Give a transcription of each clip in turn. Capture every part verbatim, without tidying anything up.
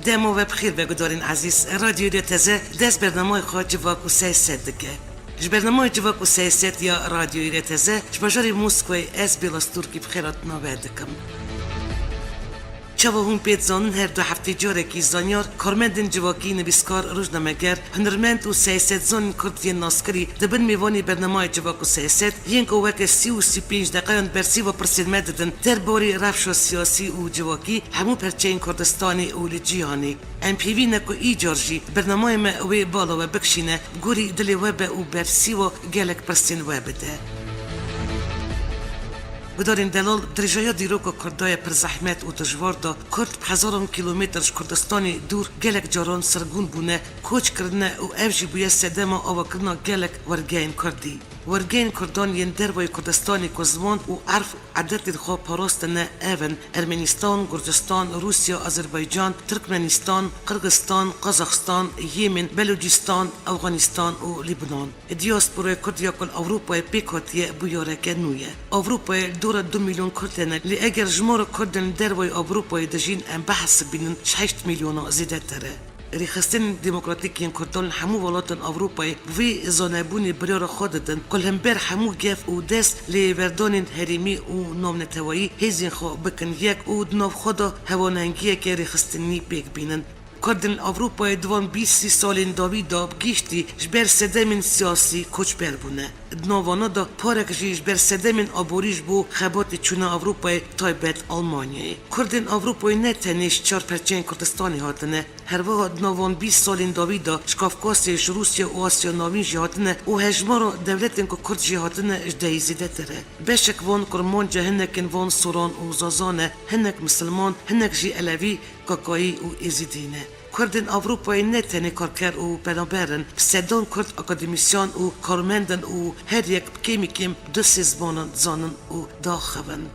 Dema we bi xêr be gudarên ezîz. Radyoyê Teze dest bernameyê xwe Civak û Seyset dike. Ji bernameyê Civak û Seyset ya Radyoyê Teze ji bajarê Moskwayê ez Bêla Stûrkî bi xêratina we dikim. Çawa hûn pê dizanin, her du heftê carekî zanyar, karmendên civakî, nivîskar, rojnameger, hunermend û seysetzanên Kurd yên naskirî di bin mêvanê bernameyê Civak û Seyset yên ku weke sî û sî pênc deqeyan bersîva pirsên me didin derbarê rewşa siyasî û civakî hemû perçeyên Kurdistanê û li cîhanê. Em pêvî ne ku îcar jî bernameyê me wê bala we bikişîne, bi gorî dilê we be û bersîva gelek pirsên we bide. Gudarên delal, dirêjaya dîroka Kurda ye pir zehmet û dijwar de. Kurd bi hezaran kîlometr ji Kurdistanê dûr gelek caran sirgûn bûne, koç kirine û ev jî bûye sedema avakirina gelek wergeyên Kurdî. Wergeyên Kurdan yên dervayî Kurdistanê ku ziman û erf û edetên xwe parastine ev in: Ermenistan, Gurcistan, Rûsya, Azerbaycan, Tirkmenistan, Qirgistan, Qazaxstan, Yêmen, Belucistan, Afganistan û Libnan. Diasporaya Kurd ya ku li Ewropayê pêk hatiye bûyareke nû ye. Ewropayê li dora du milyon Kurd hene, lê eger jimara Kurdên li dervayî Ewropayê dijîn em bihesibînin, ji heşt milyona zêdetir e. Rêxistinên demokratîk yên Kurdan li hemû welatên Ewropayê bi vî zanebûnê biryara xwe didin ku li hember hemû gef û dest lê berdanên herêmî û navneteweyî hêzên xwe bikin yek û di nav xwe de hewanengiyeke rêxistinî pêk bînin. Kurdên Ewropayê di van bîst sî salên dawî de bi giştî ji ber sedemên siyasî koçber bûne. Di nav wana de parek jî ji ber sedemên aborî ji bo xebatê çûna Ewropayê, taybet Almanyayê. Kurdên Ewropayê ne tenê ji çar perçeyên Kurdistanê hatine, herwiha di nav van bîst salên dawî de ji Kafkasê, ji Rûsya û Asya Navîn jî hatine û hejmara dewletên ku Kurd jê hatine ji dehî zêdetir e. Beşek van Kurmanc e, hinekên van Soran û Zaza ne, hinek Misilman, hinek jî Elewî, Kakayî û Êzidî ne. Kurdên Ewropayê ne tenê karker û penaber in, bi sedan Kurd akademîsyan û karmend in û her yek bi kêmî kêm du sê zimanan dizanin û diaxivin.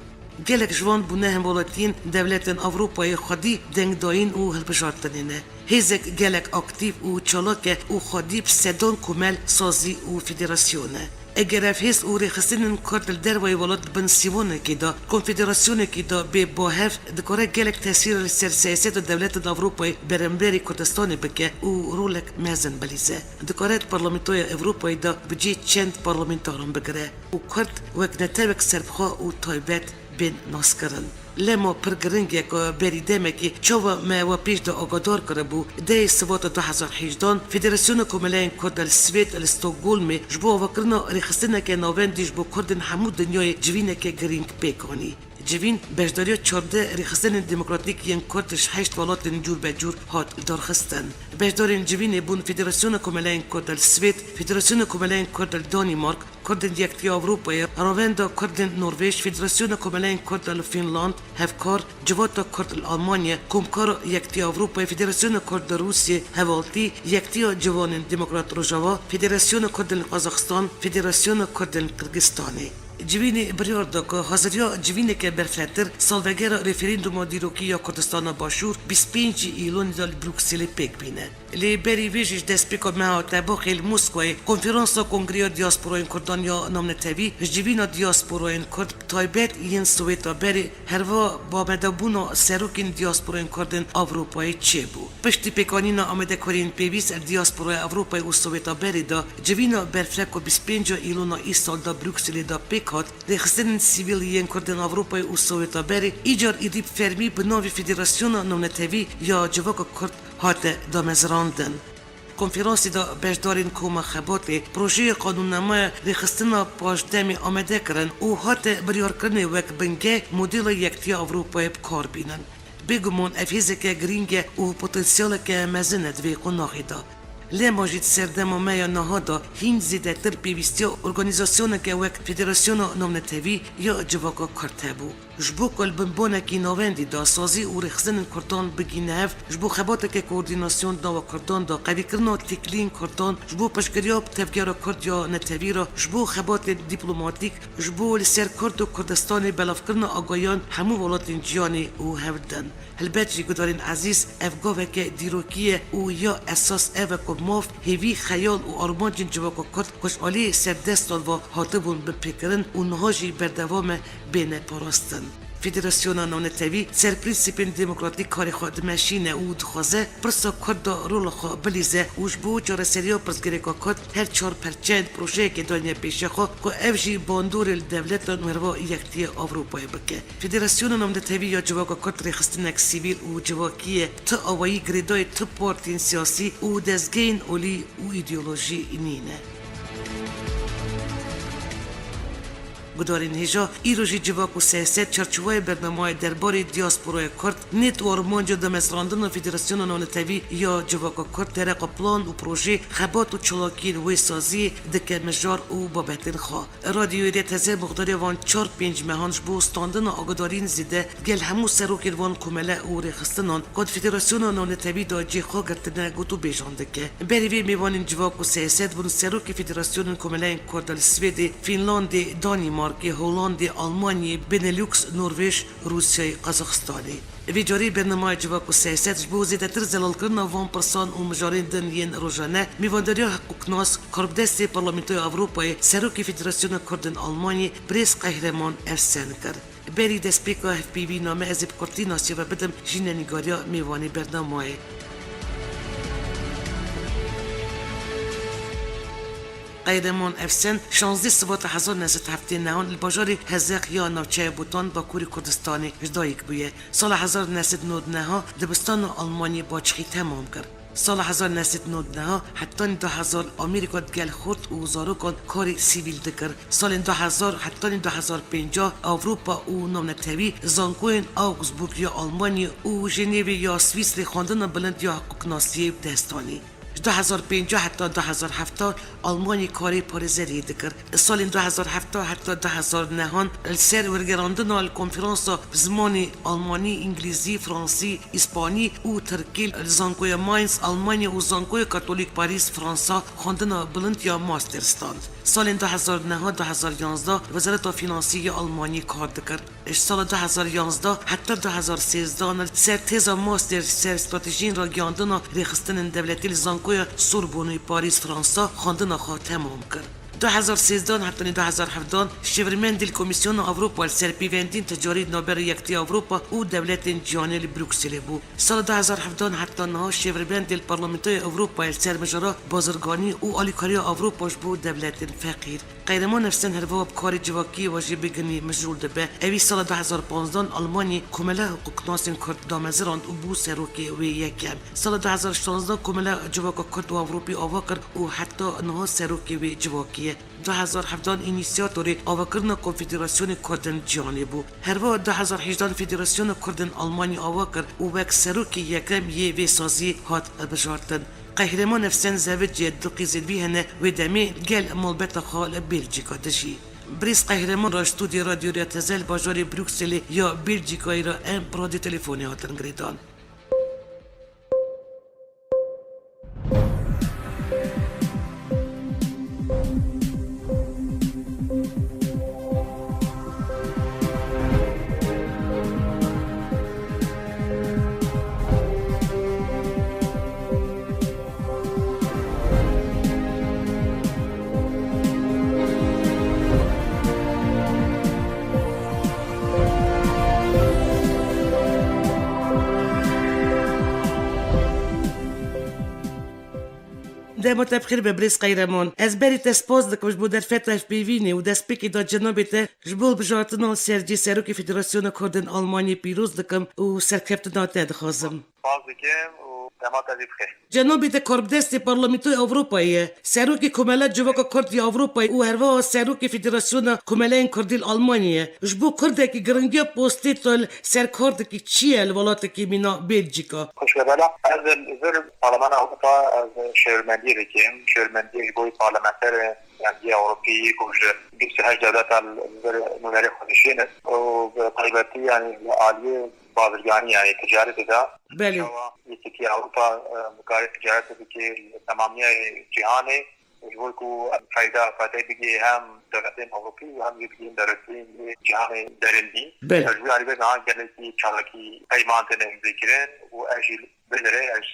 Gelek ji wan bûne hemwelatiyên dewletên Ewropayê, xwedî dengdayîn û hilbijartinê ne. Hêzek gelek aktîf û çalak e û xwedî bi sedan komel, sazî û federasyon e. Eger ev hêz û rêxistinên Kurd li dervayî welat di bin sîwanekê de, konfederasyonekê de bê bahev, dikare gelek tesîr li ser siyaseta dewletên Ewropayê beramberî Kurdistanê bike û rolek mezin bilîze. Dikare di Parlamentoya Ewropayê de bi cihê çend parlamentaran bigire û Kurd wek netewek serbixwe û taybet bên naskirin. Lema pir giring e ku berî demekê çawa me we pêş de agadar kiribû, dehê Sibata du hezar hejdan Federasyona Komeleyên Kurd li Swêd li Stockholmê ji bo avakirina rêxistineke navendî ji bo Kurdên hemû dinyayê civîneke girîng pêk anî. Civîn beşdariya çardeh rêxistinên demokratîk yên Kurd ji heşt welatên cûr be cûr hat lidarxistin. Beşdarên civînê bûn Federasyona Komeleyên Kurd li Swêd, Federasyona Komeleyên Kurd li Danîmark, Kurdên Yektiya Ewropayê, Ravenda Kurdên Norvêj, Federasyona Komeleyên Kurd li Fînland, Hevkar, Civata Kurd li Almanya, Komkara Yektiya Ewropayê, Federasyona Kurd li Rûsya, Hevaltî, Yektiya Ciwanên Demokrat Rojava, Federasyona Kurdên li Qazaxistan, Federasyona Kurdên li Qirgizistanê. Civînê biryar da ku haziriya civîneke berfirehtir salvegera referanduma dîrokî ya Kurdistana Başûr bîst pêncî Îlonê de li Brukselê pêk bîne. Lê berî vê jî ji destpêka meha Tebaxê li Moskwayê konferansa Kongreya Diasporayên Kurdan ya navnetewî ji civîna diasporayên Kurd, bi taybet yên Sowêta Berê, herwiha bi amadebûna serokên diasporayên Kurd ên Ewropayê çêbû. Piştî pêkanîna amadekariyên pêwîst li diasporaya Ewropayê û Sowêta Berê de, civîna berfireh ku bîst pênca Îlona îsal de Brukselê de pêk hat, rêxistinên sivîl yên Kurd ên Ewropayê û Sowêta Berê, îcar êdî bi fermî bi navê Federasyona Navnetewî ya Civaka Kurd hate damezrandin. Konferansê de beşdarên Koma Xebatê projeya qanûnnameya rêxistina paşdemê amade kirin û hate biryarkirinê wek bingeh modela Yektiya Ewropayê bi kar bînin. Bêguman ev hêzeke girîng e û potansiyaleke mezin e di vê qonaxê de. Lema jî di serdema me ya niha de hîn zêdetir pêwîstiya organîzasyoneke wek Federasyona Navnetewî ya Civaka Kurd hebû. Ji bo ku li binbonekî navendî de sazî û rêxistinên Kurdan bigihîne hev, ji bo xebateke koordînasyon di nava Kurdan de, qewîkirina têkiliyên Kurdan, ji bo piştgiriya tevgera Kurd ya netewî re, ji bo xebatên dîplomatîk, ji bo li ser Kurd û Kurdistanê belavkirina agahiyan hemû welatên cîhanê û hev didin. Helbet jî gudarên ezîz, ev gaveke dîrokî ye û ya esas ev e ku maf, hêvî, xeyal û armancên civaka Kurd ku ji alî serdestan ve hatibûn binpêkirin û niha jî berdewam e bêne parastin. Federasyona Navnetewî ser prensîpên demokratîk karê xwe dimeşîne û dixwaze pirsa Kurd de rola xwe bilîze û ji bo çareseriya pirsgirêka Kurd her çar perçeyên projeyekê daniye pêşiya xwe ku ev jî bandorê li dewletan û herwa Yekitiyê Ewropayê bike. Federasyona Navnetewî ya Civaka Kurd rêxistinek sivîl û civakî ye, ti awayî girêdayî ti partiyên siyasî û dezgehên olî û îdeolojî nîne. Gudarên hêja, îro jî civak û siyaset çarçoveyê bernamayê derbarê diasporaya Kurd, nêt û armanca damezrandina Federasyona Navnetewî ya Civaka Kurd, dereqa plan û projê, xebat û çalakiyên wê saziyê dike mijar û babetên xwe. Radyoyê Rêteze muxdarê van çar pênc mehan ji bo standina agadariyên zêde gel hemû serokên van komele û rêxistinan ku di Federasyona Navnetewî de cê xwe girtine gotûbêjan dike. Berî vê mêvanên civak û siyaset bûn serokê Federasyonên Komeleyên Kurd li Swêdê, Fînlandê, Danîmarkê, Holandê, Almanyê, Benelux, Norvêj, Rûsyayê, Qazaxistanê. Vê carî bernamaya civak û siyaset ji bo zêdetir zelalkirina van pirsan û mijarên din yên rojane mêvandariya hiqûqnas, karbidestê Parlamentoya Ewropayê, serokê Federasyona Kurd in Almanyê, birêz Qehreman Evsen kir. Berî destpêka hevpeyvîna me ez ê bi kurtî nasiya we bidim jî nenîgariya mêvanê bernamayê. Qehreman Evsen, şazdeh Sibata hezar neh sed heftê nehan li bajarê Hezeq ya navçeya Botan, Bakurê Kurdistanê ji dayik bûye. Sala hezar neh sed nod neha dibistana Almanyê Baçixî temam kir. Sala hezar neh sed nod neha hetanî du hezar Amerîka digel xort û zarokan karê sivîl dikir. Salên du hezar hetanî du hezar pêncah Ewropa û navnetewî zankoyên Augsburg ya Almanyê û Jenêvê ya Swîsrê xwendina bilind ya hiqûqnasiyê bi dest anî. Ji du hezar pêncah heta du hezar hevdeh Almanyê karê parêzeriyê dikir. Salên du hezar hevdeh heta du hezar nehan li ser wergerandina li konferansa bi zimanê Almanî, Îngilîzî, Fransî, Îspanî û Tirkî li Zankoya Mainz, Almanya û Zankoya Katolîk Parîs, Fransa xwendina bilind ya master stand. Salên du hezar neh du hezar yanzdeh li Wezareta Fînansî ya Almanyê kar dikir. Ji sala du hezar yanzdeh heta du hezar sêzdeh li ser têza master ser stratejiyên ragihandina rêxistinên dewletî li Zankoya Sorbonê Parîs, Fransa xwendina xwe temam kir. Du hezar sêzdeh hetanî du hezar hevdeh şêwirmendê li Komîsyona Ewropa li ser pêvendiyên ticarî navbera Yekitiya Ewropa û dewletên cîhanê li Brukselê bû. Sala du hezar hevdeh heta niha şêwirmendê li Parlamentoya Ewropayê li ser mijara bazirganî û alîkariya Ewropa ji bo dewletên feqîr. Qehreman Evsen herwiha bi karê civakiyê ve jî bi ginî mijûl dibe. Ewî sala du hezar panzdeh Almanyê Komela Hiqûqnasên Kurd damezirand û bû serokê wê yekem. Sala du hezar şazdeh Komela Civaka Kurd û Ewropî ava kir û heta niha serokê wê civakî ye. Du hezar hevdeh înîsyatorê avakirina Konfederasyonê Kurdên Cîhanê bû. Herwiha du hezar hejdeh Federasyona Kurdên Almanyê ava kir û wek serokê yekem yê vê saziyê hat hilbijartin. Qehreman Efsen zevicê du qîzên wî hene, wê demê gel malbeta xwe li Belçîka dijî. Birêz Qehreman re ji stûdyoya Radyo Rêya Teze li bajarê Brukselê ya Belçîkayê re em bi radyo telefonê hatin girêdan. Dema te bi xêr be birêz Qeyreman. Ez berî te spas dikim ji bo derfeta hevpeyvînê û destpêkê da cenabê te ji bo hilbijartina li ser cihê Serokê Federasyona Kurdên Almanyê pîroz dikim û serkeftina te dixwazim. Spas dikim û dema te jî bi xêr. Cenabê te karbidestê Parlamentoya Ewropayê ye, Serokê Komela Civaka Kurd ya Ewropayê û herwiha Serokê Federasyona Komeleyên Kurdî li Almanyê ye. Ji bo Kurdekî giringiya postê te li ser kardekî çi ye li welatekî mîna Belçîka? Xweşke bela, ez li vir Parlamentoya Ewropa ez şêwirmendiyê dikim. Şêwirmendiyê ji bo parlamenterê Yekîtiya Ewropî ku ji bîst û heşt dewletan li vir nûnerê xwe dişînin û bi taybetî, yanî li aliyê bazirganî, yanî ticaretê de. Belê. Çawa Yekîtiya Ewropa, e, bi karê ticaretê bike li temamiyê cîhanê, ji bo ku fayda, fayda bigihê hem dewletên Ewropî û hem jî bigihê dewletên cîhanê derindî. Belê. Ji vî alî ve niha gelekî çalakî peyman têne îmzekirin û ez jî binirê, ez,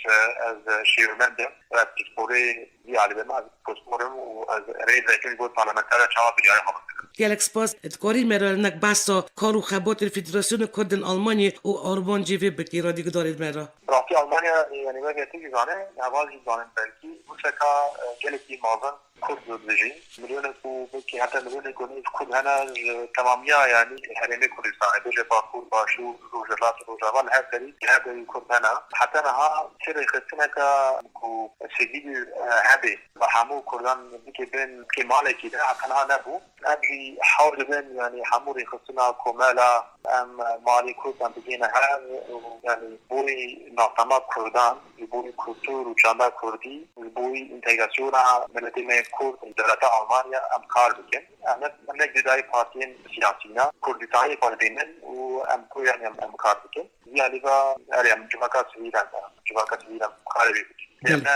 ez şêwirmend im, ez pisporê Vî alî de me ez pisporim û ez rê dikim ji bo parlamentera çawa biryara xwe bikim. Gelek spas. Dikarî me re hinek behsa kar û xebatên Federasyona Kurdên Almanyê û armancê vê bikî radîgudarên me re? Rastî Almanya, e, yanî weke tu jî zane, heval jî zanin belkî, wişeka, e, gelekî mezin Kurd dijî. Milyonek û belkî heta milyonek û nîv Kurd hene ji temamiya, yanî herêmê Kurdistanê, bêje Bakur, Başûr, Rojhilat, Rojava, li her derî, li her derî Kurd hene. Heta niha çi rêxistineke ku sivîl, e, hebe, bi hemû Kurdan bike bên, bike malekî de, heta niha nebû. Em jî hewl dibin, yanî hemû rêxistina komela, em malê Kurd em bigihîne hev û, yanî, borî nasnama Kurdan, ji borî kultur û çanda Kurdî, ji borî întegrasyona miletê me Kurd û dewleta Almanya em kar bikin. Em ne, em ne girêdayî partiyên siyasî ne, Kurdistanê xwe dibînin û em ku, yanî, em, em kar bikin. Vî alî ve, erê, em civaka sivîl em, civaka sivîl em karê wê bikin. Em Belê. ne,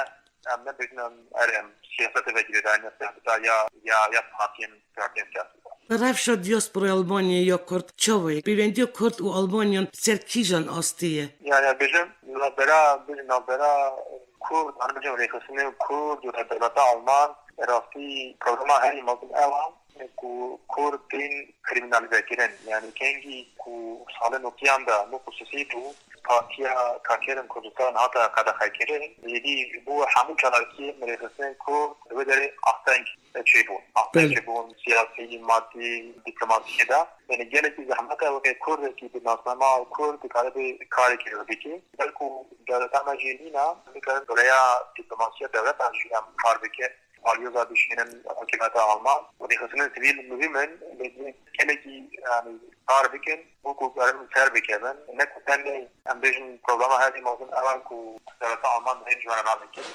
em nebêjin em, erê, em siyasete ve girêdayî ne, siyaseta ya, ya, ya partiyên, partiyên siyasî. Rewşa diasporaya Almanyayê ya Kurd çawa ye? Pêwendiya Kurd û Almanyan ser kîjan astê ye? Yani, bêjim, navbera, bêjim, navbera Kurd, yani, bêjim, rêxistinên Kurd û dewleta Alman, rastî problema herî mezin ew e ku Kurd tên krîmînalîzekirin. Yani, kengî ku salên notîyan de, nod û sisê bû, Partiya Karkerên Kurdistan hate qedexekirin, êdî ji bo hemû çalakiyên rêxistinên Kurd li wê derê asteng çêbûn. Asteng Belê. çêbûn, siyasî, madî, dîplomasiyê de. Yani gelekî zehmet e weke Kurdekî bi nasnama Kurd dikare bê karekî bike. Belku dewleta me jî nîne, dikare bi rêya dîplomasiya dewletan jî em kar bikin. Alyoza dişînin hikûmeta Alman. Rêxistinên sivîl muhîm in, lê gelekî, yani, kar bikin, bo ku karin ser bikevin. Ne ku tenê em bêjin problema herî mezin ew e ku dewleta Alman hên ji me re navêkin.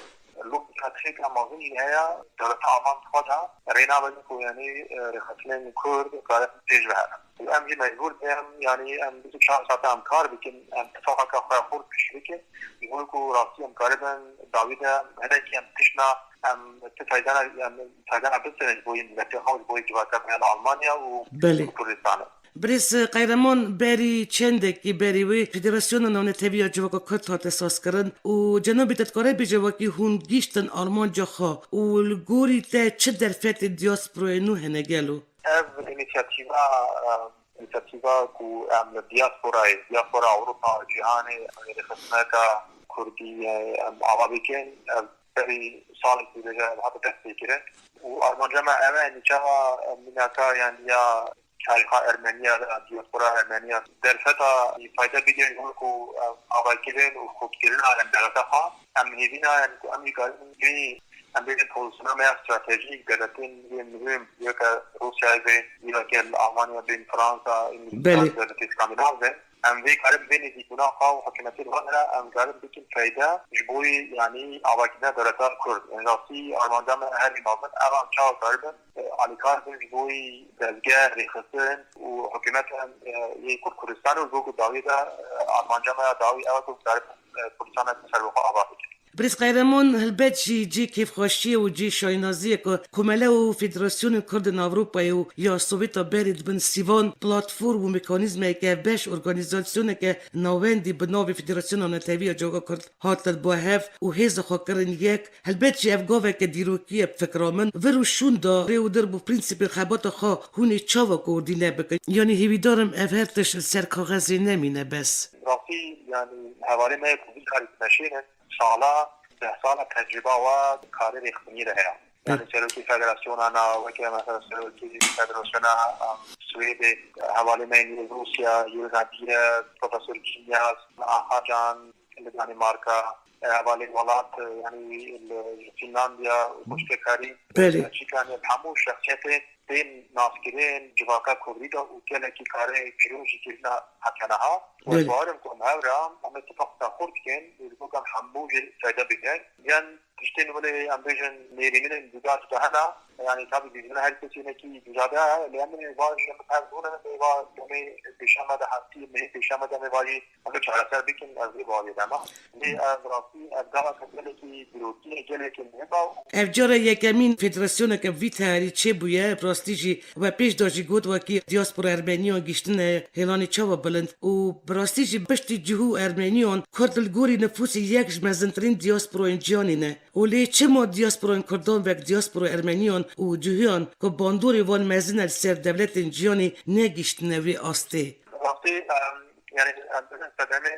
Lûk tiştêka mezin jî heye, dewleta Alman xwe de rê nabe ku, yani, rêxistinên Kurd karin pêş ve herin. Û em jî mecbûr dibin, yani, em bîst û çar saet em kar bikin, em tifaqeke xwe xurt pêş bikin. Ji bo ku rastî em karibin dawî de hinekî em tiştna em ti faydana, em faydana bistirin ji bo yê miletê xwe, ji bo yê civaka me ya li Almanya û Belê. Kurdistanê. Birêz Qeyreman, berî çendekî berî wê Federasyona Navnetewî ya Civaka Kurd hate sazkirin û cenabê te dikare bêje wekî hûn gihîştin armanca xwe û li gorî te çi derfetên diasporayê nû hene gelo? Ev înîsiyatîva, e, înîsiyatîva ku em li diasporayê, diaspora Ewropa, cîhanê, em ê rêxistineka Kurdî, e, em ava bikin. Ev berî salekî bêje ev hate destpêkirin. Û armanca me ev e, nîçawa, e, mînaka, yani, ya tarîxa Ermeniya, diaspora Ermeniya derfeta fayda bigihînin ku, e, avakirin û xurtkirina em dewleta xwe. Em hêvîna, yani, ku em jî karin vê, em bêjin pozisyona me ya stratejîk, dewletên yên muhîm, weke Rûsyayê be, weke li Almanya bên, Fransa, Belê. Îngilîstan, dewletê Skandinav be. Em vê karin bê nêzîkbûna xwe û hikûmetê li van here, em karin bikin feyde ji bo yê, yanî, avakirina dewleta Kurd. Rastî armanca me herî mezin ev an çawa karibin, e, alîkar bin ji bo yê dezgeh, rêxistin û hikûmetên, e, yê Kurd Kurdistanê û ji bo ku dawî de, e, armanca me ya dawî ew e ku karibin, e, Kurdistanek bi ser bi xwe ava bikin. Birêz Qeyreman, helbet jî cihê kêfxweşiyê û cihê şaynaziyê ku Komele û Federasyonên Kurdên Ewropayê û ya Sowêta berê di bin sîvan platform û mekanîzmeke beş organîzasyoneke navendî bi navê Federasyona Netewî ya Civaka Kurd hatin bi hev û hêza xwe kirin yek. Helbet jî ev gaveke dîrokî ye bi fikra min. Vir û şûn de rê û dir bi prensîpên xebata xwe hûn ê çawa koordîne bikin? Yanî hêvîdar im ev her tişt li ser kaxezê nemîne bes. Rastî, yanî hevalê me yê ku vî karî dimeşînin, sala, deh sala tecrûba wa karê rêxistiniyê de heye. Yanî serokê federasyona na, weke mesela serokê federasyona, em, Swêdê, hevalê me yên Rûsya, yên Nadîre, Profesor Kînyas, Ahacan, li Danîmarka, e, hevalê welat, e, yanî li Fînlandya, Xweştekarî, Belê. Belçîka, yanî hemû şexsiyetê tên naskirin, civaka Kurdî de û gelekî karê pîroz jî kirina heta niha. Belê. Ez bawerim ku em hev re em ê tifaqeka xurt dikin û ji bo ku em hemû jî feyde bikin. Yan tiştên wele em bêjin nêrînên cuda cuda hene, Yani tabii bizimle her seçenekî güzade, lê em ê va ji em her zû ne, em ê va demê pêşeme de heftî, mehê pêşeme de em ê va jî em ê çareser bikin, ez vê bawê de me. Lê ev rastî, ev gava gelekî girotî ye, gelekî muhim e. Ev cara yekemîn federasyoneke vî tevî çêbûye, bi rastî jî we pêş de jî got, wekî diaspora ermeniyan giştine hêlanê çawa bilind û bi rastî jî piştî cihû ermeniyan kurd li gorî nifûsê yek ji mezintirîn diasporayên cîhanê ne. Û lê çima diasporayên kurdan wek diaspora ermeniyan û cihûyan ku bandorê wan mezin e li ser dewletên cîhanê negihîştine vê astê? Rastî, em, yani, em, sedemê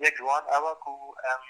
yek ji wan ew e ku em,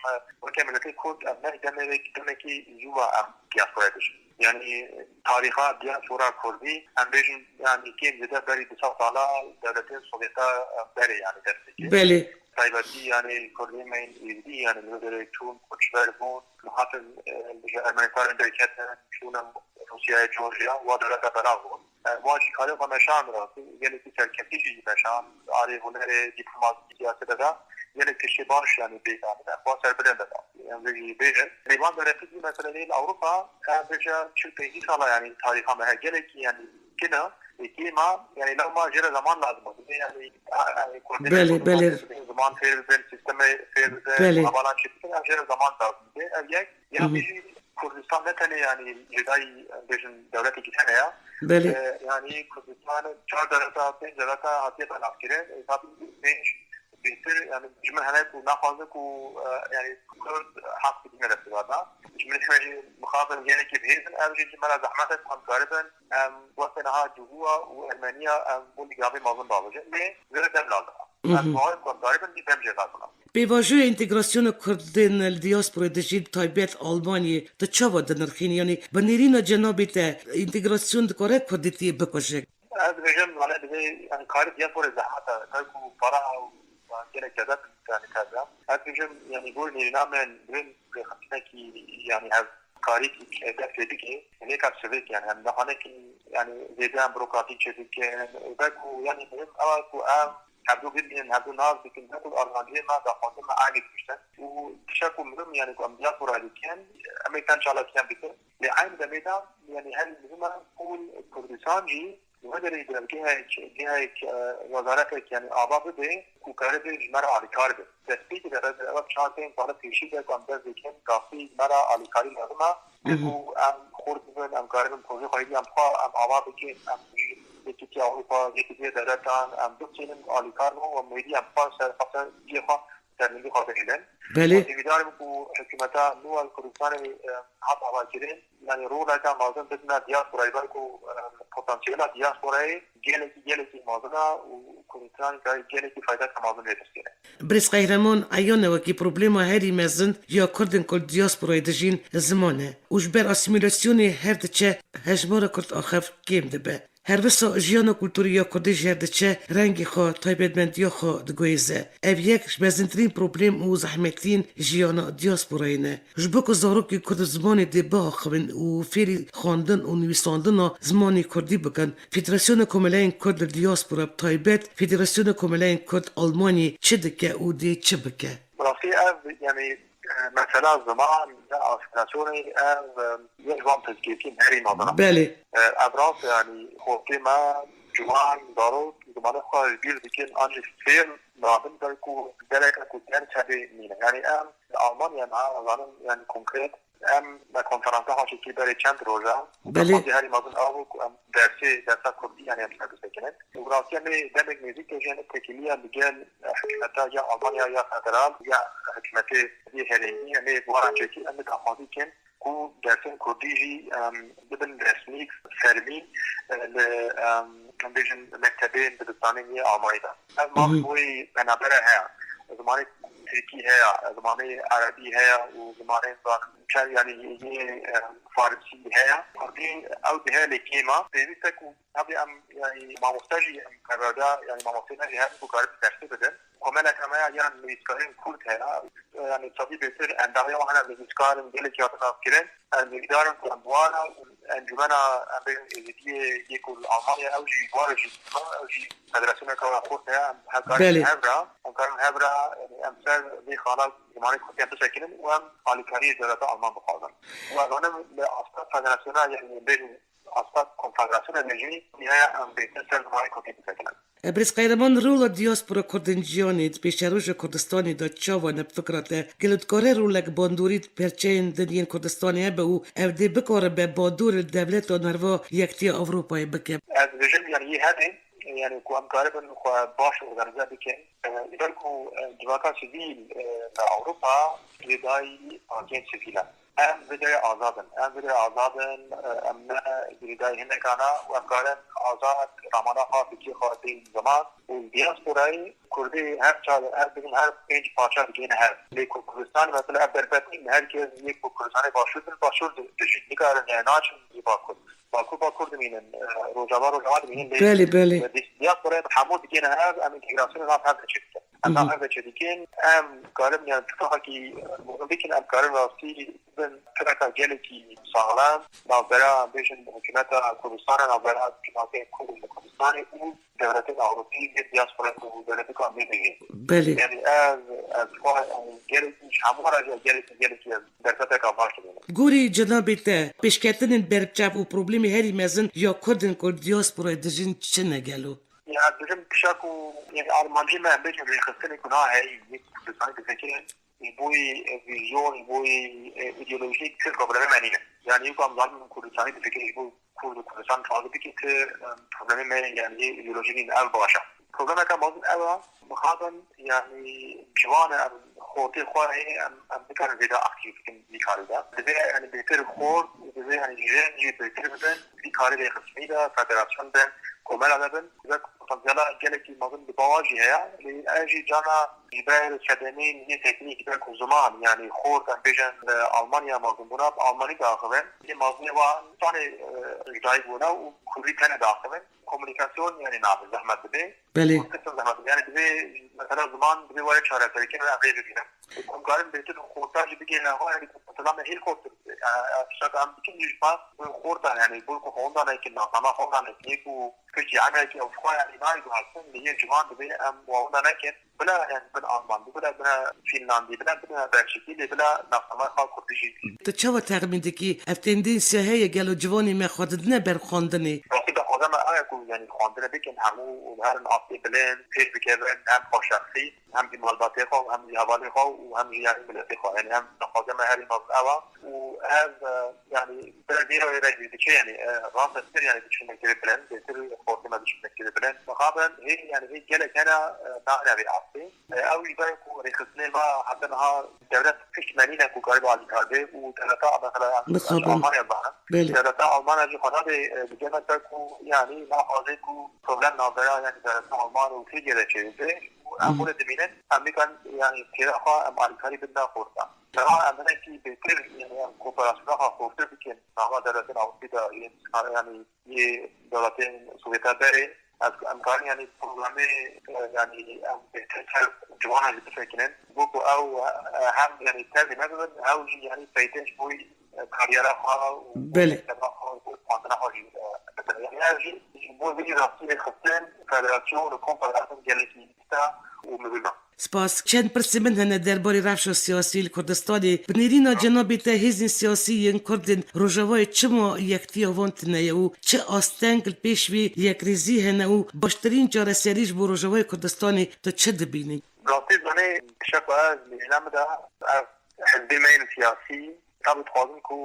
weke miletê kurd, em ne demê wek demekî zû ve em diasporayê dijîn. Yani, tarîxa diaspora kurdî, em bêjin, yani, kêm zêde berî du sed sala dewletên Sovyeta, em, berê, yani, dest pê kir. Belê. Taybetî, yani, kurdê me yên êzidî, yani, li wê derê çûn, koçber bûn, hatin, e, ji Ermenistanê derketin, çûne Rûsyayê, Georgia, wa dewleta belav bûn. E, wa jî karê xwe meşand rastî, gelekî serketî jî meşand, arê hunerê, dîplomasî, siyasete de gelek tiştê baş, yani, pêk anîn, em xwe serbilind de. Em vê jî bêjin. Lê van derekî jî, mesela, li Ewropa, e, bêje çil pêncî sala, yani, tarîxa me heye, gelekî, yani, kina, e, kêma, yani, lewma jê re zeman lazim e. Yani, a, yani, Kurdî Belê, belê. Ziman fêr bibin, sîstemê fêr bibin, Belê. Hevalan çêbikin, ev jê re zeman lazim e. Ev yek, ya Hı hı. Jî Kurdistan ne tenê, yani, cudayî, bêjin, dewletekî tenê ya. Belê. E, yani, Kurdistan çar dewleta, pênc dewleta hatiye belavkirin. E, tabii pênc bêhtir, yani, ji min hene ku naxwaze ku, e, yani, Kurd heq bidîne desthilatdan. Ji min hene jî mixabin gelekî bihêzin, ev jî ji me re zehmet e ku em karibin, em, weke niha Cihûya û Ermeniya, em, bo li gavê mezin bavêjin. Lê vê re dem lazim e. Em Mhm. bawer ku em karibin, lê dem jê lazim e. Pêvajoya întegrasyona Kurdên li diasporayê dijîn, taybet Almanyê, tu çawa dinirxînî? Yanî bi nêrîna cenabê te, întegrasyon dikare kurdîtiyê bikuje? Ez dibêjim, yani, divê, yani, karê diasporê zehmet e. Her ku para û, yani, gelek zêde, yani, teze. Ez dibêjim, yani, gor nêrîna min, divê rêxistinekî, yani, hevkarî dest pê bike. Lê ka sivik, yani, em niha nekin, yani, zêde em burokratîk çêbikin. Belku, yani, muhim ew e ku em hevdû bibînin, hevdû nas bikin, belku armancê me, daxwazê me aynî dibîştin. Û tiştek ku muhim, yani, ku em diaspora dikin, em ê kan çalakiyan bikin. Lê eyn demê de, yani, herî muhim e ku Kurdistan jî li wê derê bi gihek, gihek, e, wezaretek, yani, ava bibe ku karibe ji me re alîkar be. Destpêkê de, ev çar pênc sala pêşî de ku em dest dikin, kafî ji me re alîkarî lazim e. Mhm. Ku em xurt bibin, em karibin projeyê xwe hêdî em xwe em ava bikin, em ji Yekîtiya Ewropa, Yekîtiya Dewletan, em bistînin alîkar bin û em hêdî em xwe ser xwe ser cihê xwe sernivî xwe bihêlin. Belê. Ez hêvîdar im ku hikûmeta nû a Kurdistanê, e, hat avakirin, yani roleke mezin bidine diasporayê, ber ku, e, potansiyela diasporayê gelekî, gelekî mezin e û Kurdistan gelekî faydeke mezin lê destê. Birêz Qehreman, eyan e wekî problema herî mezin ya Kurdên ku li diasporayê dijîn ziman e û ji ber asîmîlasyonê her diçe hejmara Kurd axev kêm dibe. Her wisa jiyana kulturî ya Kurdî jî her diçe rengê xwe, taybetmendiya xwe diguhêze. Ev yek ji mezintirîn problem û zehmetiyên jiyana diasporayê ne. Ji bo ku zarokên Kurd bi zimanê dê biaxivin û fêrî xwendin û nivîsandina zimanê Kurdî bikin, Federasyona Komeleyên Kurd li Diaspora, bi taybet Federasyona Komeleyên Kurd Almanyê çi dike û dê çi bike? Bi rastî ev, yani, e, mesela ziman ya asîmîlasyonê ev, e, yek ji van pirsgirêkên herî mezin e. Belê. E, ev rast e, yani, xortê me, ciwan, zarok, zimanê xwe ji bîr dikin, an jî fêr nabin, belku dereke ku ters hebê nîne. Yani, em li Almanya me, ez zanim, yani, konkret, em me konferansa xwe çêkî berê çend roj e. Belê. Daxwazê herî mezin ew bû ku em dersê, dersa kurdî, yani, em ser bisekinin. Û bi rastî em ê demek nêzîk de jî, yani, tekîliya li gel, e, hikûmeta ya Almanya ya federal ya hikûmetê yê herêmî, em ê bi wan re çêkî, em ê daxwazî bikin ku dersên kurdî jî, em, bibin resmî, fermî, e, li, em, em bêjin mektebên dibistanên yê Almanyê de. Ev maf Mhm. wê penabere heye. Zimanê tirkî heye, zimanê erebî heye û zimanên ba-, çar, yani, yê, e, farisî heye. Kurdî ew dihe lê kêm e. Pêwîst e ku tabi em, yani, mamoste jî em perwerde, yani, mamosteyên me jî hene ku karibin dersê bidin. Komeleke me ya yan nivîskarên kurd heye, yani, tabi bêtir endamê wan hene nivîskar in, gelekî hatin avkirin. Ez hêvîdar im ku em bi wan re encûmena, em bêjin, Êzidiyê yê ku li Almanya, ew jî bi wan re jî, ew jî federasyoneke were xurt heye, em hevkarî Belê. hev re, em karin hev re, em ser vê xala zimanê kurdî em bisekinin û em alîkariyê dewleta Alman bixwazin. Û ez zanim li asta federasyona, yani, em bêjin, Asta konfederasyona me jî nihaya em bêhtir ser zimanê Kurdî bisekinin. Birêz Qehreman, rola diaspora Kurd ên cîhanê di pêşeroja Kurdistanê de çawa ne bi fikra te? Gelo dikare rolek bandorî di perçeyên din yên Kurdistanê hebe û ev dê bikaribe bandor li dewleta nerva Yektiya Ewropayê bike? Ez dibêjim, yani yê hebe, yani ku em karibin xwe baş organize bikin. E, ji ber ku, e, civaka sivîl, e, li Ewropa girêdayî partiyên sivîl e. Em vê derê azad in. Em vê derê azad in. E, em ne girêdayî hinekan e û em karin azad ramana xwe, fikirê xwe bêjin ziman. Û diasporayê Kurdî her çar, her, bibin her pênc parça digihîne hev. Lê ku Kurdistan mesela ev derfetîn, her kes yê ku Kurdistanê başûr bin, başûr di-, dijî. Nikarin, yani naçin yê bakur. Bakur, bakur dimînin, e, rojava, rojava dimînin. Lê, Belê, belê. e, dis-, diasporayê hemû digihîne hev, em întegrasyonê nav hev de çêdikin. Em nav hev de çêdikin, em karin yani tifaqekî, e, mezin bikin, em karin rastî bin tifaqeka gelekî saxlem, navbera, em bêjin, hikûmeta Kurdistanê, navbera cemaatê Kurd li Kurdistanê û dewletên Ewropî, yê diaspora û dewletê ku em lê dijîn. Belê. Yani ev, ev xwe, yani gelekî, ji hemû re jî gelekî, gelekî ev derfeteka baş dibînim. Gorî cenabê te, pêşketinên berbiçav û problemê herî mezin ya Kurdên ku li diasporayê dijîn çi ne gelo? Ya, ez dibêjim, pişa ku, yani, armancê me, em bêjin, rêxistinê ku niha heyî yê Kurdistanê difikirin, ji bo yê, e, vîzyon, ji bo yê, e, îdeolojiyê, Kurd problemê me nîne. Yani, yê ku em zanin Kurdistanê difikirin, ji bo Kurd û Kurdistan razî bike, ti, e, problemê me, yani, yê îdeolojî nîne, ev baş e. Problemeke mezin ew e, mixabin, yani, ciwan e, em xortê xwe heye, em, em bikarin zêde aktîf bikin vî karî de. Divê, yani, bêtir xort, divê, yani, jin jî bêtir bibin, vî karî de qismî de, federasyon bin, komela de bin. Divê potansiyela gelekî mezin di bawa jî heye. Lê ez jî carna ji ber sedemên yê teknîk, ji ber ku ziman, yani xort, em bêjin, li Almanya mezin bûna, bi Almanî diaxivin. Lê mezinê wan, tanê, e, ji dayik bûne û Kurdî tenê diaxivin. Komunîkasyon, yani nabe, zehmet dibe. Belê. Kurdî zehmet dibe. Yani divê, mesela ziman divê were çareserîkirin, em rê bibînin. Em karin bêtir xorta jî bigihîne xwe, yani mesela me hêl xortir. Yani, tiştek em dikin jî ji xwe, xorta, yani, bo ku xwenda nekin, nasnama xwenda nekin, yê ku Tirkî, Emerîkî, ew xwe, yani, nayê guhertin, lê yê ciwan divê em wenda nekin. Bila, yani, bin Alman, bila, bila Fînlandî, bila, bila Belçîkî, lê bila nasnama xwe Kurdî jî. Tu çawa texmîn dikî? Ev tendênsiya heye, gelo ciwanê me xwe didine ber xwendinê? Rastî daxwaza me ew ye ku, yani, xwendinê bikin hemû û herin astê bilind, pêş bikevin, hem xwe şexsî, hem jî malbatê xwe, hem jî hevalê xwe û hem jî, yani, miletê xwe. Yani, em daxwaza me herî mezin ew e û ev, e, yani, bila vê rewê re jî diçe, yani, e, rast e, yani, diçin mektebê bilind, bêtir xortê me diçin mektebê bilind. Mixabin, hê, yani, hê gelek hene, e, nayne vê astê. E, ew jî ber ku rêxistinê me heta niha dewlet pişt me nîne ku karibe alîkar be û dewleta, mesela, Mixabin. Almanya bana. Belê. Dewleta Almanya jî xwe nabê, e, bi cem me ser ku, yani, naxwaze ku problem navbera, yani, dewleta Alman û Tirkiye de çêbibe. Û em Hı hı. Wele dimînin, em nikan, yani, têra xwe em alîkarî bidin xorta. Daha em hinekî bêtir, yani, em kooperasyona xwe xortir bikin. Nava dewletên Ewropî de, yani, yê dewletên Sovyeta berê, ez, em karin, yani, programê, e, yani, em bêhtir ser ciwanan jî bisekinin. Bo ku ew, e, hem, yani, tevlî nebibin, ew jî, yani, feyde ji bo, e, kariyera xwe û Belê. Mekteba xwe û xwendina xwe jî, e, bibin. Yani, ev jî ji bo vî rastî rêxistin, federasyon û konfederasyon gelekî dîsa û muhîm e. Spas. Çend pirsê min hene derbarê rewşa siyasî li Kurdistanê. Bi nêrîna cenabê te hêzên siyasî yên Kurd ên Rojavayê çima yektiya wan tune ye û çi asteng li pêş vê yekrêzî hene û baştirîn çareserî ji bo Rojavayê Kurdistanê tu çi dibînî? Rastî zanê, tiştek ku ez nêrîna min de, ev hizbê me yên siyasî, tabi dixwazin ku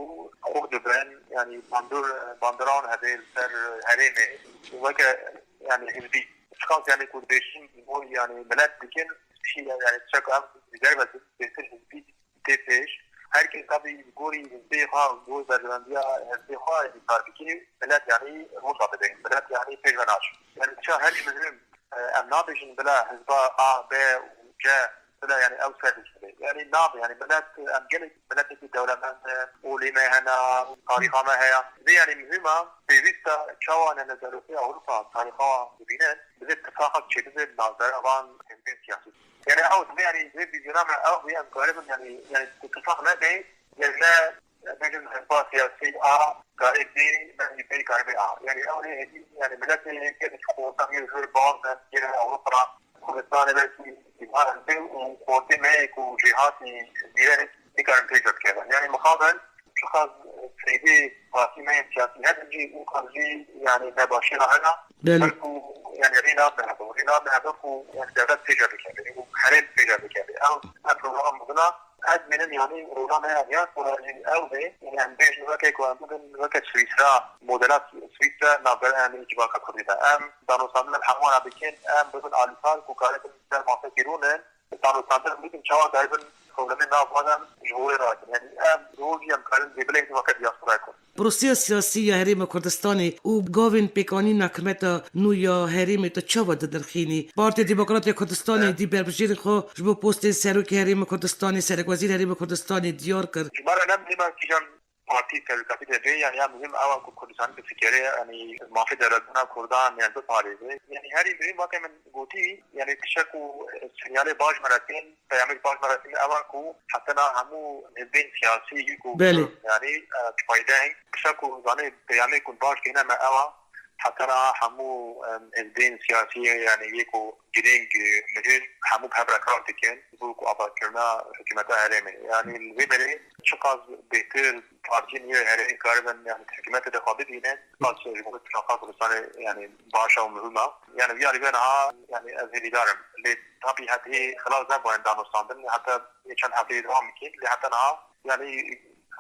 xurt bibin, yanî bandor, bandora wan hebe li ser herêmê, weke, yanî hizbî. Çiqas, yanî, ku dibêjin, bo, yanî, milet dikin, pişî, yanî, çek em li derve bêtir hizbî tê pêş. Her kes tabî li gorî hizbê xwe, li gor berjewendiya hizbê xwe, yanî, kar bikî, milet, yanî, rûza dide. Milet, yanî, pêş ve naçin. Yanî, ça herî muhim, e, em nabêjin bila hizba A, B û C, bila, yanî, ew ser bikeve. Yanî, nabe, yanî, milet, em gelek miletekî dewlemend in, olê me hene, tarîxa me heye. Vê, yanî, muhim e, pêwîst e, çawa ne li dewletê Ewropa tarîxa wan dibînin, divê tifaqek çêbibe li navbera van hizbên siyasî. Yanî ew divê, yanî divê vîzyona me ew bê, em karibin, yanî, yanî ku tifaq nebe, yanî ne, bêjin hizba siyasî A karê B, ne jî B karê B A. Yanî ew ê hêdî, yanî miletê gelek xorta yê zor baz in, gelek Ewropa, Kurdistanê belkî îdare be û xortê me yê ku jêhatî dîrek nikarin pêş ve dikevin. Yanî mixabin, çiqas Hêdî partî me yên siyasî hebin jî û qas jî, yanî, nebaşî re hene. Belê. Belkû, yanî, rê nabe hebe. Rê nabe hebe ku, yanî, dewlet pêşe bikeve. Û herêm pêşe bikeve. Ew, ev programa mezin e. Ez dibînim, yanî, rola me ya diaspora jî ew be. Yanî, em bêjin weke ku em bibin weke Swîsra, modela Swîsra navbera, yanî, civaka Kurdî de. Em danûstandina hemû wan bikin, em bibin alîkar ku karibin ser mafekî rûnin. Danûstandin bikin çawa karibin problemê nav wan em ji bo wê rakin. Yanî, em rol jî em karin zêbileyên weke diaspora Kurd. Proseya siyasî ya Herêma Kurdistanê û gavên pêkanîna hikûmeta nû ya herêmê tu çawa dinirxînî? Partî Demokrat ya Kurdistanê dî berbijêrê xwe ji bo postên Serokê Herêma Kurdistanê, Serekwezîr Herêma Kurdistanê diyar kir. Ji me re ne muhîm e kîjan partî serokatî de bê, yanî ya muhîm ew e ku Kurdistanê bifikirê, yanî mafê dewletbûna Kurdan, yanî biparêze. Yanî herî muhîm weke min gotî, yanî tiştek ku sinyalê baş me re tên, Peyamê baş me re tîne ew e ku heta niha hemû hizbên siyasî yê ku Belê. yanî, e, çipaydeng, kişa ku zanê peyamê ku baş tîne me ew e, heta niha hemû, em, hizbên siyasî, yanî yê ku girîng, e, muhîm, hemû bi hev re kar dikin, bo ku avakirina hikûmeta herêmê. Yanî li vê derê çiqas bêhtir partiyên yê herêmê karibin, yanî hikûmetê de xwe bibînin, qas ji bo tifaqa Kurdistanê, yanî baş e û muhîm e. Yanî vî alî ve niha, yanî ez hêvîdar im. Lê Tabî hetê xilas nebûn danûstandin, heta yê çend hefteyê dewam dikin, lê heta niha, yanî,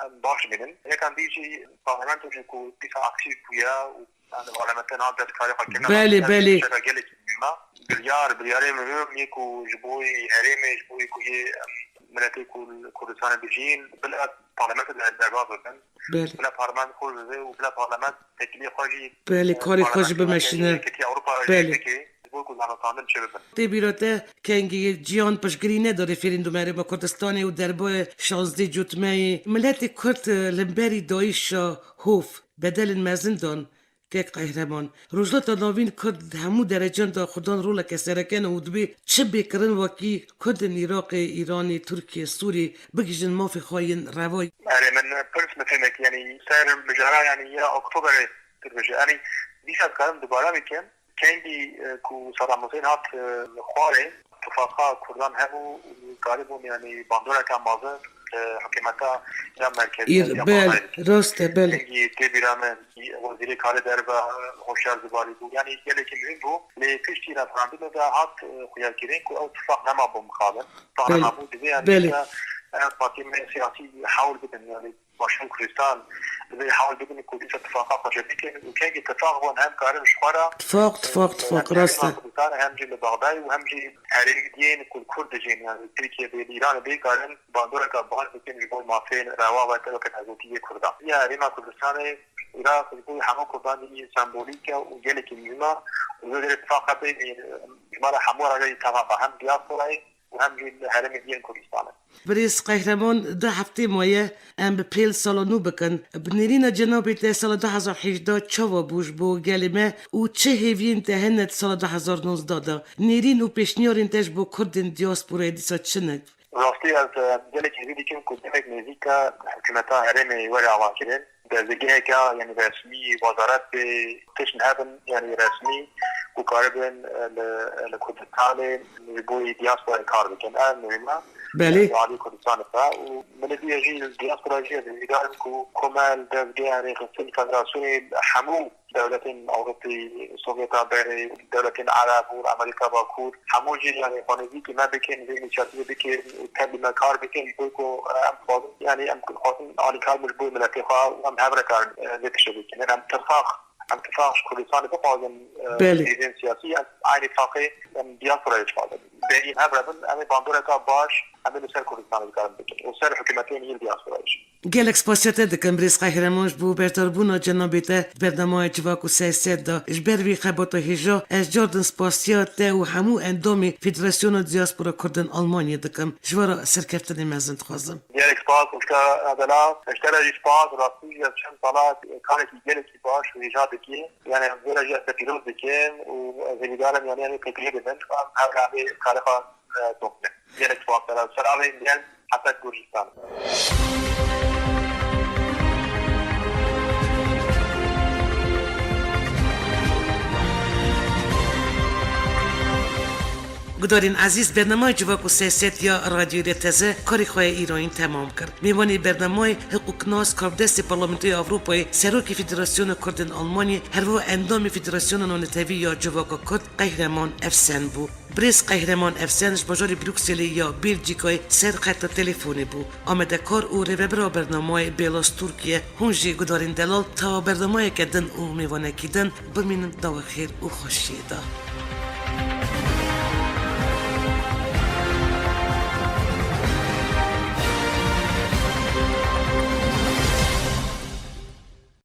em baş dibînin. Yekem dî jî parlamento jî ku dîsa aktîf bûye û, yanî, parlamento niha dest karê xwe kirine, Belê, ev belê. tişteka gelekî muhîm e. Biryar, biryarê muhîm yê ku ji bo herêmê, ji bo ku yê, em, miletê ku li Kurdistanê dijîn, bila parlamento de derbas bibin. Belê. Bila parlament xwe bibe û bila parlament tepkilê xwe jî, Belê, e, karê xwe jî parlamento bimeşîne. Yekîtiya Ewropa jî Belê. bike. Ji bo ku zanistandin çêbibin. Tê bîra te kengî ciyan piştgirî neda referandûma Herêma Kurdistanê û derboyê şazdeh cotmeyê miletê Kurd, e, li hemberî dayîşa hov bedelên mezin dan? Kek Qehreman, Rojhilata Navîn Kurd di hemû derecan de xwedan roleke sereke ne û dibê çi bê kirin wekî Kurdên Iraqê, Îranê, Tirkiye, Sûriyê bigihîjin mafê xwe yên reva. Erê, min pirs min fêmek, yanî ser mijara, yanî ya Oktoberê dibêje. Yanî dîsa dikarim dubare bikim. Kengî, e, ku Saddam Hussein hat, e, li xwarê, tifaqa Kurdan hebû û karibûn, yanî bandoreke mezin, e, hikûmeta ya merkezî ya Îr-, bel, Bağdayê bike. Rast e, belê. Kengî tê bîra me, wezîrê karê derve, e, Hoşyar Zibarî bû. Yanî gelekî muhîm bû. Lê piştî referandumê de hat, e, xuyakirin ku ew tifaq nema bo mixabin. Tifaq Belê. nema bû, divê, yanî, Belê. işte, e, partiyên me siyasî hewl bidin, yanî Başûr Kurdistan divê hewl bidin ku dîsa tifaqa xwe jê bikin û kengî tifaq bûn hem karin ji xwe re, Tifaq, tifaq, e, tifaq, hem rast e. Herêma Kurdistan hem jî li Baxdayê û hem jî herêmên ku li Kurd dijîn, yanî Tirkiye bê, li Îranê bê, karin bandoreka baş bikin ji bo mafên rewa ve, weke tevgotiyê Kurdan. Ya Herêma Kurdistanê, Iraq ji bo hemû Kurdan jî sembolîk e û gelekî muhîm e û wê derê tifaq hebe, e, ji me re hemû re jî tevaqa hem diasporayê û hem jî li herêmên din yên Kurdistanê. Birêz Qehreman, du heftê maye em bi pêl sala nû bikin. Bi nêrîna cenabê te sala du hezar hejdeh çawa bû ji bo gelê me û çi hêviyên te hene di sala du hezar nozdeh de? Nêrîn û pêşniyarên te ji bo Kurdên diasporayê dîsa çi ne? Rastî ez, e, gelek hêvî dikim ku demek nêzîk e hikûmeta herêmê were avakirin. Dezgeheke, yanî resmî, wezaret bê, tişt hebin, yanî resmî, ku karibin, e, li, li Kurdistanê ji bo diasporayê kar bikin. Ev muhîm e. Belê. Li alî Kurdistanê de. Û min ê jî li diaspora jî ez hêvîdar im ku komel, dezgeh, rêxistin, federasyonê, hemû dewletên Ewropî, Sovyeta berê, dewletên Ereb û Amerîka Bakur, hemû jî, yanî, xwe nêzîkî me bikin, vê înîsiyatîvê bikin û tev bi me kar bikin, ji bo ku, e, em dixwazin, yanî, em dixwazin alîkar bin ji bo miletê xwe û em hev re karin, e, vê tiştê bikin. Em tifaq, em tifaq ji Kurdistanê bixwazin, e, Belê. hêzên siyasî, em eynî tifaqê em diasporayê dixwazin. Berî hev re bin, em ê bandoreka baş, em ê li ser Kurdistanê dikarin bikin û ser hikûmetên yên diasporayê jî. Gelek spasiya te dikim, birêz Qehreman, ji bo berdarbûna cenabê te di bernameyê Civak û Seyset de. Ji ber vî xebata hêja, ez cardin spasiya te û hemû endamê Federasyona Diaspora Kurdan Almanyê dikim. Ji we re serkeftinê mezin dixwazim. Gelek spas, Ûşka Adela. Ji te re jî spas, rastî jî ez çend sala karekî gelekî baş û hêja dikî. Yanî, ez vê re jî ez te pîroz dikim û ez hêvîdar im, yanî, em ê pêkirî bibin. Em hev re em ê karê xwe, e, domînin. Gelek spas, Adela. Selamên gel. Heta Gurcistan. Gudarên ezîz, bernameya Civak û Siyaset ya Radyoyê Teze karê xwe yê îroyîn temam kir. Mêvanê bernamayê hiqûqnas, karbidestê Parlamentoya Ewropayê, Serokê Federasyona Kurdên Almanyê, herwiha endamê Federasyona Nanetewî ya Civaka Kurd Qehreman Efsen bû. Birêz Qehreman Efsen ji bajarê Brukselê ya Belcîkayê ser xeta telefonê bû. Amadekar û rêvebira bernamayê Bêla Stûrkiye, hûn jî gudarên delal tawa bernamayeke din û mêvanekî din bimînin di xêr û xweşiyê de.